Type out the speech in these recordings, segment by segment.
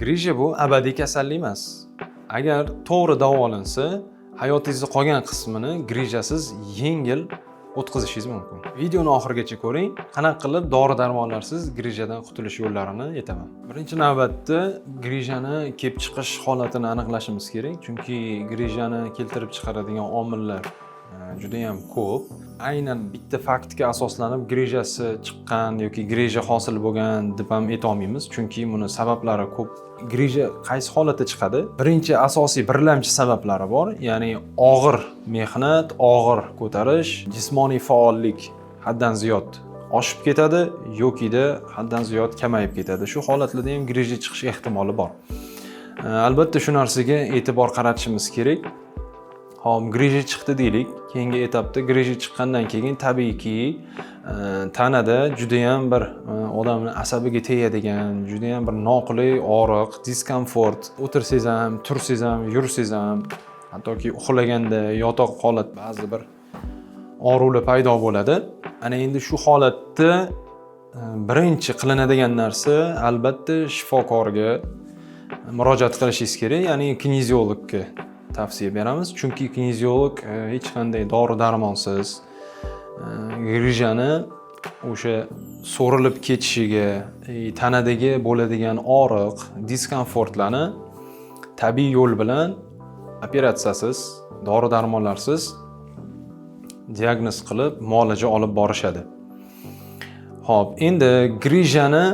Grija bu abadiy kasallik emas. Agar to'g'ri davolansa, hayotingizni qolgan qismini grijasiz yengil o'tkazishingiz mumkin. Videoni oxirigacha ko'ring. Qanaqa qilib dori darmonlarsiz grijadan qutulish yo'llarini aytaman. Birinchi navbatda grijani kelib chiqish holatini aniqlashimiz kerak, chunki grijani keltirib chiqaradigan omillar juda ham ko'p. Aynan bitta faktga asoslanib grijasi chiqqan yoki grija hosil bo'lgan deb ham aytolmaymiz, chunki buni sabablari ko'p. Grija qaysi holatda chiqadi? Birinchi, asosiy birlamchi sabablari bor, ya'ni og'ir mehnat, og'ir ko'tarish, jismoniy faollik haddan ziyod oshib ketadi yokida haddan ziyod kamayib ketadi. Shu holatlarda ham grija chiqish ehtimoli bor. Albatta shu narsaga e'tibor qaratishimiz kerak. Hop, grija chiqdi deylik. Keyingi etapda grija chiqqandan keyin tabiiyki tanada judayam bir odamni asabiga tegadigan, judayam bir noqulay og'riq, diskomfort, o'tirsangiz ham, tursangiz ham, yursangiz ham, hattoki uxlaganda yotoq holat ba'zi bir og'riqlar paydo bo'ladi. Ana endi shu holatda birinchi qilinadigan narsa, albatta, shifokorga murojaat qilishingiz kerak, ya'ni kineziologga tavsiya beramiz, chunki kineziolog hech qanday dori darmonsiz grijani o'sha so'rilib ketishiga, tanadagi bo'ladigan og'riq, diskomfortlarni tabiiy yo'l bilan, operatsiyasiz, dori darmonlarsiz diagnoz qilib, muolaja olib borishadi. Ho'p, endi grijani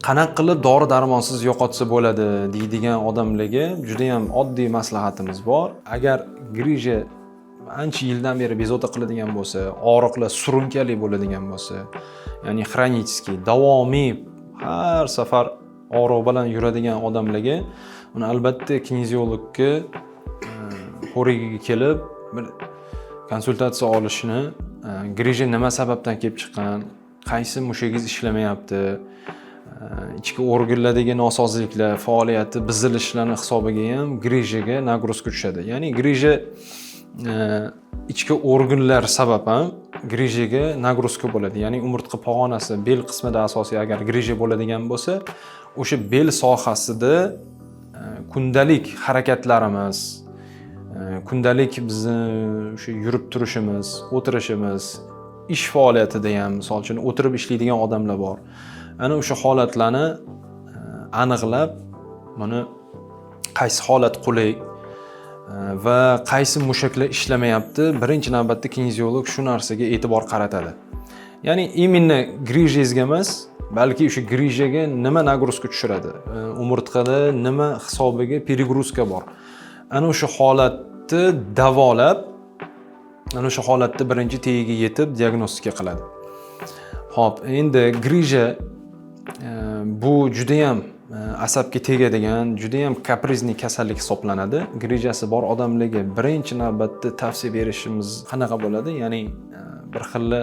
qanaqa qilib dori darmonsiz yo'qotsa bo'ladi deydigan odamlarga judayam oddiy maslahatimiz bor. Agar grija ancha yildan beri bezovta qiladigan bo'lsa, og'riqlar surunkali bo'ladigan bo'lsa, ya'ni хронический, davomiy, har safar og'riq bilan yuradigan odamlarga uni albatta kineziologga ko'rigiga kelib bir konsultatsiya olishini, grija nima sababdan kelib chiqqan, qaysi mushagingiz ishlamayapti, ichki organlardagi nosozliklar, faoliyati buzilishlarni hisobiga ham grijaga нагрузка tushadi. Ya'ni grija ichki organlar sabab ham grijaga нагрузка bo'ladi. Ya'ni umurtqa pog'onasi, bel qismida asosiy agar grija bo'ladigan bo'lsa, o'sha bel sohasida kundalik harakatlarimiz, kundalik bizni o'sha yurib turishimiz, o'tirishimiz, ish faoliyatida ham, misol uchun, o'tirib ishlaydigan odamlar bor. Ana o'sha holatlarni aniqlab, buni qaysi holat qulay va qaysi mushaklar ishlamayapti, birinchi navbatda kineziolog shu narsaga e'tibor qaratadi. Ya'ni именно grijangizga emas, balki o'sha grijaga nima нагрузка tushiradi, umurtqada nima hisobiga перегрузка bor. Ana o'sha holatni davolab, ana o'sha holatni birinchi tagiga yetib diagnostika qiladi. Ho'p, endi grija bu judayam asabga tegadigan, judayam капризный kasallik hisoblanadi. Grijasi bor odamlarga birinchi navbatda tavsiya berishimiz qanaqa bo'ladi? Ya'ni bir xilla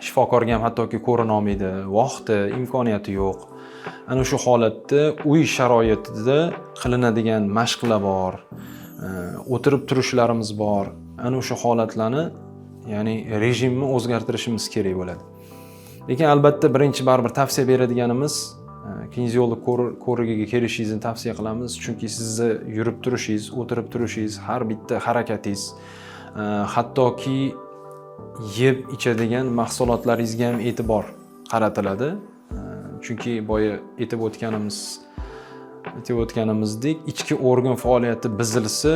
shifokorga ham hattoki ko'rina olmaydi, vaqti, imkoniyati yo'q. Ana shu holatda uy sharoitida qilinadigan mashqlar bor, o'tirib turishlarimiz bor. Ana o'sha holatlarni, ya'ni rejimni o'zgartirishimiz kerak bo'ladi. Lekin albatta birinchi baribir tavsiya beradiganimiz kineziolog ko'rigiga kelishingizni tavsiya qilamiz, chunki sizni yurib turishingiz, o'tirib turishingiz, har bitta harakatingiz, hattoki yeb ichadigan mahsulotlaringizga ham e'tibor qaratiladi. Chunki boya aytib o'tganimizdek, ichki organ faoliyati buzilsa,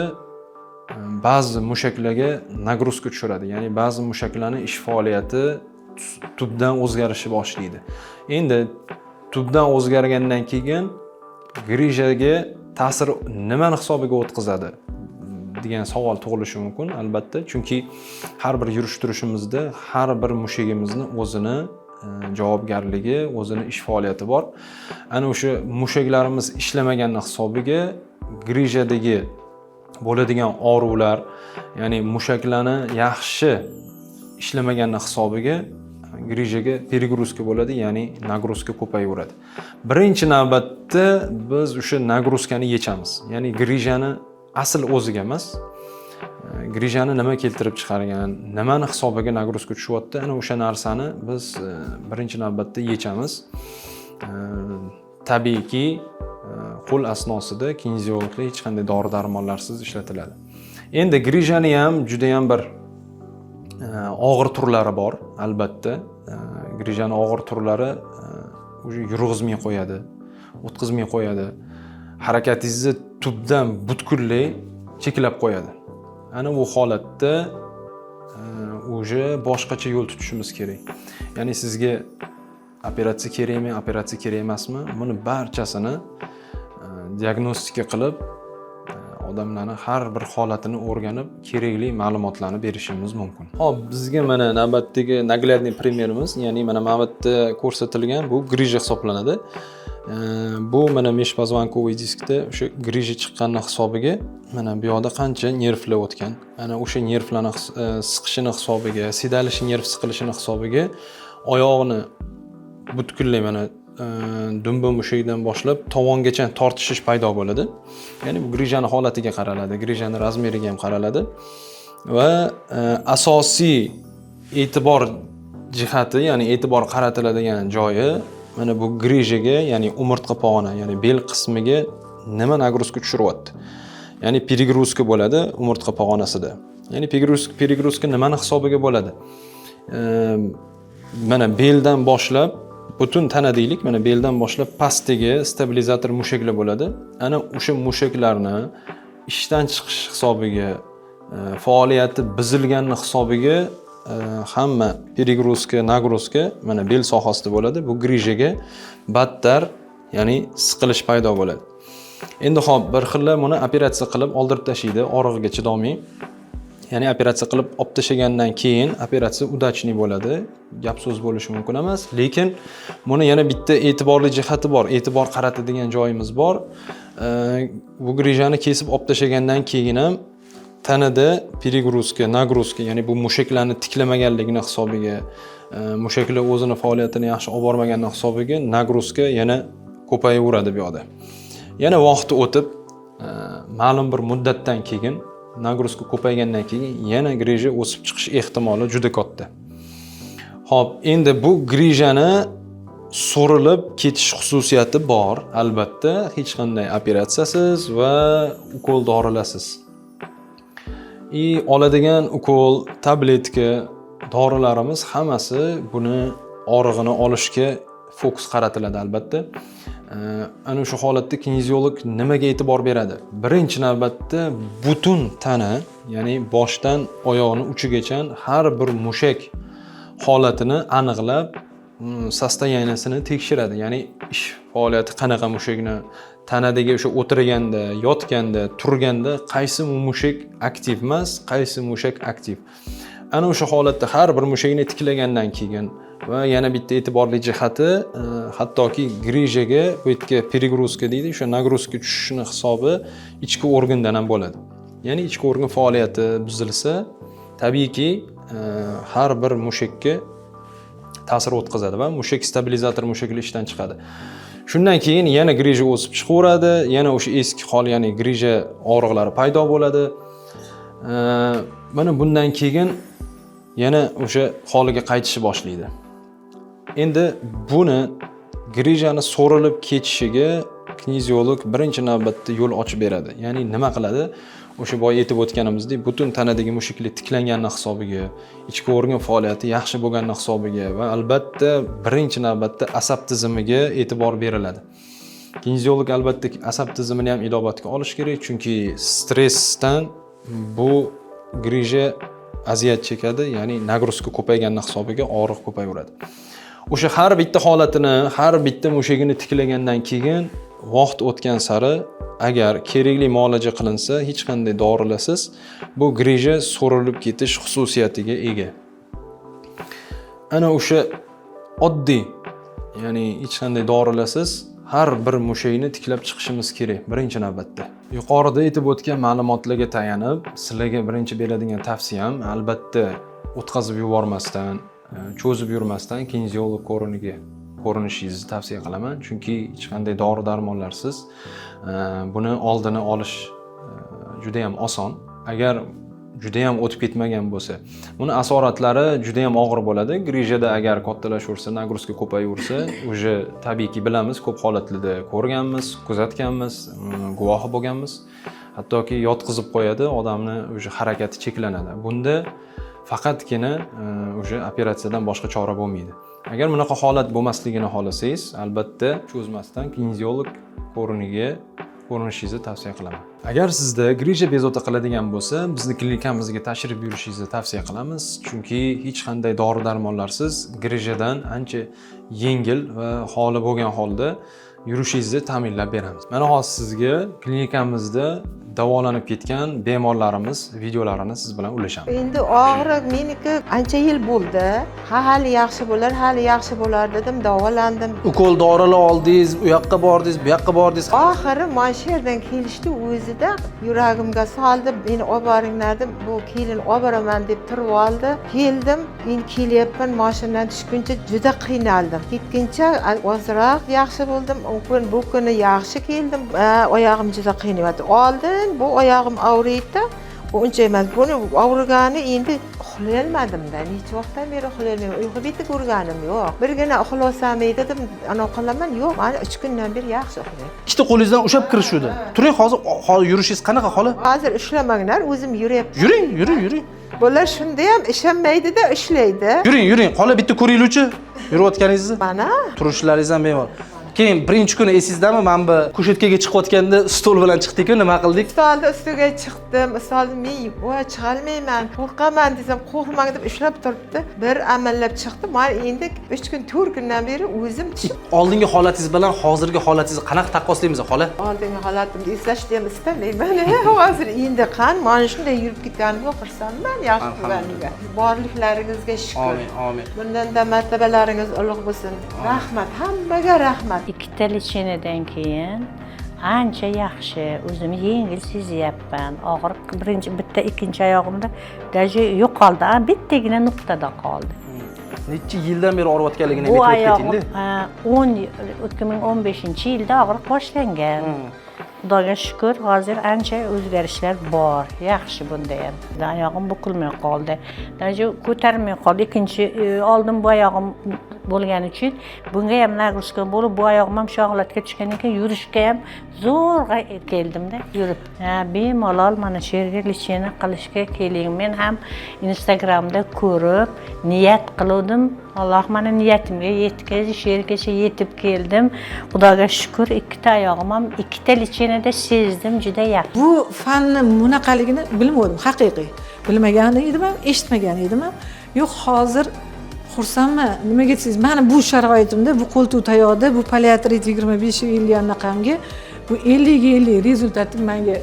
ba'zi mushaklarga нагрузка tushiradi, ya'ni ba'zi mushaklarni ish faoliyati tubdan o'zgarishni boshlaydi. Endi tubdan o'zgargandan keyin grijaga ta'sir nimani hisobiga o'tkazadi degan savol tug'ilishi mumkin albatta, chunki har bir yurish turishimizda har bir mushagimizni o'zini javobgarligi, o'zini ish faoliyati bor. Ana o'sha mushaklarimiz ishlamagani hisobiga grijadagi bo'ladigan og'riqlar, ya'ni mushaklarni yaxshi ishlamagani hisobiga grijaga перегрузка bo'ladi, ya'ni нагрузка ko'payaveradi. Birinchi navbatda biz o'sha нагрузка ni yechamiz, ya'ni grijani asl o'ziga emas, grijani nima keltirib chiqargan, nimani hisobiga нагрузка tushyapti, ana o'sha narsani biz birinchi navbatda yechamiz. Tabiiyki Qo'l asnosida kineziologlar hech qanday dori darmonlarsiz ishlatiladi. Endi грыжа ni ham judayam bir og'ir turlari bor albatta. Грыжа ni og'ir turlari уже yurg'izmay qo'yadi, o'tkazmay qo'yadi, harakatingizni tubdan butkul cheklab qo'yadi. Ana u holatda уже boshqacha yo'l tutishimiz kerak, ya'ni sizga operatsiya kerakmi, operatsiya kerak emasmi, buni barchasini diagnostika qilib, odamlarni har bir holatini o'rganib, kerakli ma'lumotlarni berishimiz mumkin. Ho'p, bizga mana navbatdagi наглядный пример imiz, ya'ni mana bu yerda ko'rsatilgan bu грыжа hisoblanadi. Bu mana межпозвонковый diskda o'sha грыжа chiqqanini hisobiga mana bu yoqda qancha nervlar o'tgan, ana o'sha nervlarni siqishini hisobiga, седалищный nerv siqilishini hisobiga oyog'ini butkul mana dumba mushagidan boshlab tovongacha tortishish paydo bo'ladi. Ya'ni bu грыжа ni holatiga qaraladi, грыжа ni размер iga ham qaraladi va asosiy e'tibor jihati, ya'ni e'tibor qaratiladigan joyi mana bu грыжа ga, ya'ni umurtqa pog'ona, ya'ni bel qismiga nima нагрузка tushiryapti, ya'ni перегрузка bo'ladi umurtqa pog'onasida. Ya'ni перегрузка nimani hisobiga bo'ladi? Mana beldan boshlab butun tana deylik, mana beldan boshlab pastdagi stabilizator mushaklar bo'ladi. Ana o'sha mushaklarni ishdan chiqish hisobiga, faoliyati buzilganini hisobiga hamma перегрузка, нагрузка mana bel sohasida bo'ladi. Bu грыжа ga battar, ya'ni siqilish paydo bo'ladi. Endi hop, bir xillar buni operatsiya qilib oldirib tashlaydi og'rig'iga chidolmay. Ya'ni operatsiya qilib olib tashlagandan keyin operatsiya удачный bo'ladi, gap so'z bo'lishi mumkin emas. Lekin buni yana bitta e'tiborli jihati bor, e'tibor qaratadigan joyimiz bor. Bu грыжа ni kesib olib tashlagandan keyin ham tanada перегрузка, нагрузка, ya'ni bu mushaklarni tiklamaganligini hisobiga, mushaklar o'zini faoliyatini yaxshi olib bormaganini hisobiga нагрузка yana ko'payaveradi bu yoqda. Yana vaqti o'tib, ma'lum bir muddatdan keyin, нагрузка ko'paygandan keyin yana грыжа o'sib chiqish ehtimoli juda katta. Ho'p, endi bu грыжа ni so'rilib ketish xususiyati bor albatta, hech qanday operatsiyasiz va ukol dorilarsiz. И oladigan ukol, tabletka, dorilarimiz hammasi buni og'rig'ini olishga fokus qaratiladi albatta. Ana o'sha holatda kineziolog nimaga e'tibor beradi? Birinchi navbatda butun tana, ya'ni boshdan oyoqni uchigacha har bir mushak holatini aniqlab, состояние sini tekshiradi. Ya'ni ish faoliyati qanaqa mushakni, tanadagi o'sha o'tirganda, yotganda, turganda qaysi mushak aktiv emas, qaysi mushak aktiv. Ana o'sha holatda har bir mushakni tiklagandan keyin va yana bitta e'tiborli jihati, hattoki грыжа ga bu yerga перегрузка deydi, o'sha нагрузка tushishini hisobi ichki organdan ham bo'ladi. Ya'ni ichki organ faoliyati buzilsa, tabiiyki, har bir mushakka ta'sir o'tkazadi va mushak, stabilizator mushaklar ishdan chiqadi. Shundan keyin yana грыжа o'sib chiqaveradi, yana o'sha eski hol, ya'ni грыжа og'riqlari paydo bo'ladi. Mana bundan keyin yana o'sha holiga qaytishni boshlaydi. Endi buni, грыжа ni so'rilib ketishiga kineziolog birinchi navbatda yo'l ochib beradi. Ya'ni nima qiladi? O'sha boya aytib o'tganimizdek, butun tanadagi mushaklar tiklanganini hisobiga, ichki organ faoliyati yaxshi bo'lganini hisobiga va albatta birinchi navbatda asab tizimiga e'tibor beriladi. Kineziolog albatta asab tizimini ham inobatga olish kerak, chunki stressdan bu грыжа aziyat chekadi, ya'ni нагрузка ko'payganini hisobiga og'riq ko'payaveradi. O'sha har bitta holatini, har bitta mushagini tiklagandan keyin vaqt o'tgan sari, agar kerakli muolaja qilinsa, hech qanday dorilarsiz bu грыжа so'rilib ketish xususiyatiga ega. Ana o'sha oddiy, ya'ni hech qanday dorilarsiz har bir mushakni tiklab chiqishimiz kerak birinchi navbatda. Yuqorida aytib o'tgan ma'lumotlarga tayanib, sizlarga birinchi beradigan tavsiyam, albatta o'tkazib yubormasdan, cho'zib yurmasdan kineziolog ko'riniga ko'rinishingizni tavsiya qilaman, chunki hech qanday dori darmonlarsiz buni oldini olish juda ham oson. Agar juda ham o'tib ketmagan bo'lsa, buni asoratlari juda ham og'ir bo'ladi. Грыжа da agar kattalashaversa, нагрузка ko'payaversa, уже tabiiyki bilamiz, ko'p holatlarda ko'rganmiz, kuzatganmiz, guvohi bo'lganmiz. Hattoki yotqizib qo'yadi, odamni уже harakati cheklanadi. Bunda faqatgina уже operatsiyadan boshqa chora bo'lmaydi. Agar bunaqa holat bo'lmasligini xohlasangiz, albatta cho'zmasdan kineziolog ko'riniga ko'rinishingizni tavsiya qilaman. Agar sizda грыжа bezovta qiladigan bo'lsa, bizni klinikamizga tashrif buyurishingizni tavsiya qilamiz, chunki hech qanday dori darmonlarsiz грыжа dan ancha yengil va xoli bo'lgan holda yurishingizni ta'minlab beramiz. Mana hozir sizga klinikamizda davolanib ketgan bemorlarimiz videolarini siz bilan ulashamiz. Endi og'riq meniki ancha yil bo'ldi. Ha, hali yaxshi bo'lar, hali yaxshi bo'lar dedim, davolandim. Ukol dorilar oldingiz, u yoqqa bordingiz, bu yoqqa bordingiz. Oxiri mana shu yerdan kelishdi o'zida, yuragimga soldi, meni olib boringlar dedim. Bu kelin olib boraman deb turib oldi. Keldim, endi kelyapman, mashinadan tushguncha juda qiynaldim. Ketguncha ozroq yaxshi bo'ldim. U kun, bu kuni yaxshi keldim. Ha, oyog'im juda qiynayapti. Oldin bu oyog'im og'riydi, bu uncha emas. Buni og'rigani endi uxlayolmadimda, necha vaqtdan beri uxlayolmayman, uyqu beti ko'rganim yo'q. Birgina uxlasam dedim, anavi qilaman, yo'q, mana 3 kundan beri yaxshi uxlayapman. Ikkita qo'lingizdan ushlab kirishuvdi. Turing hozir, hozir yurishingiz qanaqa, xola? Hozir ushlamanglar, o'zim yuryapman. Yuring, yuring, yuring. Bular shunda ham ishonmaydida, ushlaydi. Yuring, yuring. Xola, bitta ko'ringlarchi yurayotganingizni. Mana. Turishlaringiz ham bemalol. Keyin birinchi kuni esingizdami, mana bu kushetkaga chiqayotganda stol bilan chiqdik-ku, nima qildik? Stolni ustiga chiqdim, stolni men voy chiqolmayman, qo'rqaman desam, qo'rqmang deb ushlab turibdi. Bir amallab chiqdim. Man endi 3 kun, 4 kundan beri o'zim tushib. Oldingi holatingiz bilan hozirgi holatingizni qanaqa taqqoslaymiz, xola? Oldingi holatimni eslashni ham istamayman hozir. Endi qani, mana shunday yurib ketganimga xursandman, yaxshi bo'lganiga. Borliklaringizga shukur. Amin, amin. Bundanda martabalaringiz ulug' bo'lsin. Rahmat, hammaga rahmat. Ikkita лечение dan keyin ancha yaxshi, o'zimni yengil sezyapman. Og'riq birinchi bitta, ikkinchi oyog'imda даже yo'qoldi, a bittagina nuqtada qoldi. Necha yildan beri og'riyotganligini Bu aytib oyog'im ketingda. Ha, 10, 2015-yilda og'riq boshlangan. Xudoga shukur, hozir ancha o'zgarishlar bor, yaxshi. Bunda ham oyog'im bukilmay qoldi, даже ko'tarmay qoldi. Ikkinchi oldin bu oyog'im bo'lgani uchun bunga ham нагрузка bo'lib, bu oyog'im ham shu holatga tushgandan keyin yurishga ham zo'rg'a keldimda yurib. Ha, bemalol mana shu yerga лечение qilishga keling. Men ham Instagramda ko'rib niyat qiluvdim. Alloh mani niyatimga yetkazdi, shu yergacha yetib keldim, Xudoga shukur. Ikkita oyog'im ham ikkita лечение da sezdim, juda yaxshi. Bu fanni bunaqaligini bilmovdim, haqiqiy bilmagan edim ham, eshitmagan edim ham yo'q. Hozir xursandman. Nimaga desangiz, mani bu sharoitimda, bu qo'ltiq tayoqda, bu poliartrit 25 yillik anaqamga bu 50ga 50 результат i manga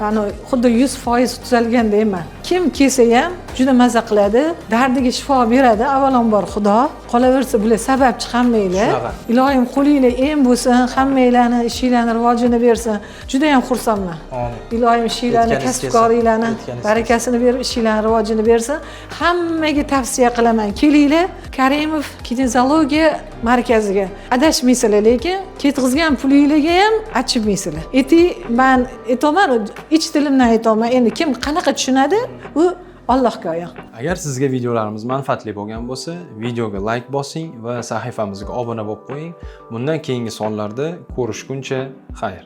ani xuddi 100% tuzalgandayman. Kim kelsa ham juda maza qiladi, dardiga shifo beradi avvalambor Xudo, qolaversa bular sababchi hammanglar. Shunaqa. Iloyim qo'linglar em bo'lsin, hammanglarni ishinglarni rivojini bersin. Judayam xursandman. Amin. Iloyim ishinglarni, Yetganingiz kelsin. kasbkoringlarni Yetganingiz barakasini berib, ishinglarni rivojini bersin. Hammaga tavsiya qilaman, kelinglar Karimov kineziologiya markaziga, adashmaysizlar, lekin ketg'izgan pulinglarga ham achinmaysizlar. Ayting, man aytyapman, ich dilimdan aytyapman. Endi kim qanaqa tushunadi, u Allohga ayon. Agar sizga videolarimiz manfaatli bo'lgan bo'lsa, videoga layk bosing va sahifamizga obuna bo'lib qo'ying. Bundan keyingi sonlarda ko'rishguncha xayr.